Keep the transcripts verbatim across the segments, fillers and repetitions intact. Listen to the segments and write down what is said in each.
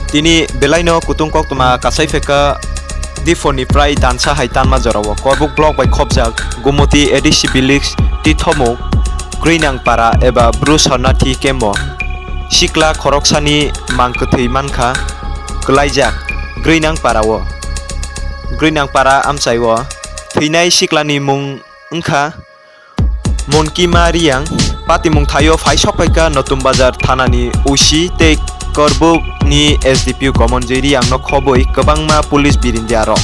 Tini belaino kutung koktwma kasai pheka Diphoni prai dansa hai tanma jorao Korbuk block bai khopjak Gumoti A D C village Tithomuk Grinang para eba Bru Sarnathi kemo sikla khoroksani mang kwthwi mankha kwlaijak Grinang parao. Grinang para amchaio thwinai siklani mung wngkha Monkima Riyang. Patimung thaio phai sokphaikha Notun Bazar thanani O C tei Korbuk ni S D P O Komonjwi Riyang no khobwi kwbangma police birindia rok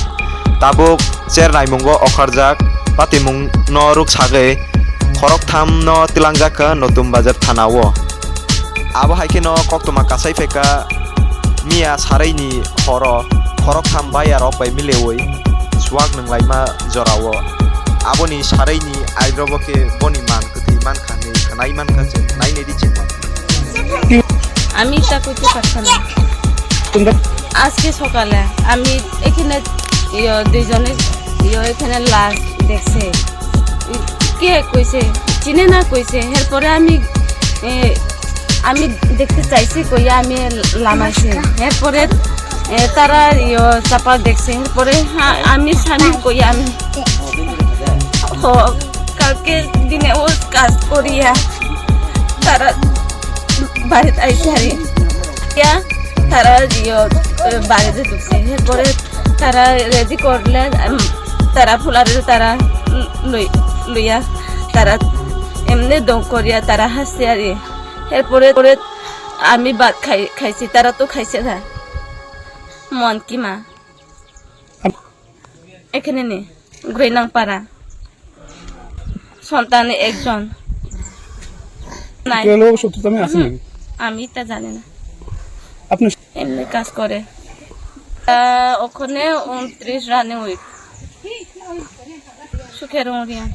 tabuk chernaimungo okharjak. Patimung no ruk sagwi khoroktham no twlangjakha Notun Bazar thanao. Abo hai kheno koktwma kasai phaikha miya saraini horo khoroktham baya rok bai milewi suak nwnglaima jorao. Aboni saraini airobo khe boni man kwthwi mankha hinwi khwnai mankha chwng, nainai di chwngno. আমি তা করতে পারতাম না। আজকে সকালে আমি এখানে, ইয়ো, দুইজনে, ইয়ো, এখানে লাশ দেখছে। কে কইছে? চিনে না কইছে। এরপরে আমি, এ, আমি দেখতে চাইছি কইয়া আমি লামাইছি। এরপরে, এ, তারা, ইয়ো, চাপা দেখছে। এরপরে হা-, আমি স্বামী কইয়া আমি, হ, কালকে দিনে ও কাজ করিয়া তারা বাড়িত আইছে আর ইয়া, তারা, ইয়ো, বাড়িতে ঢুকছে। এরপরে তারা রেডি করলে, উম, তারা ফুলারে তারা লই-, লইয়া তারা এমনি দম করিয়া তারা হাসছে আর ইয়ে। এরপরে পরে আমি ভাত খাই, খাইছি, তারা তো খাইছে না। মন কি মা? এখানে নেই, গ্রৈনাং পাড়া। সন্তান একজন নাই। কোনো শত্রুতা আমি আছি নাকি? আমি তা জানি না। আপনি এমনি কাজ করে। আহ, ওখানে ঊনত্রিশ রানিং উইক। সুখের মরিয়ান।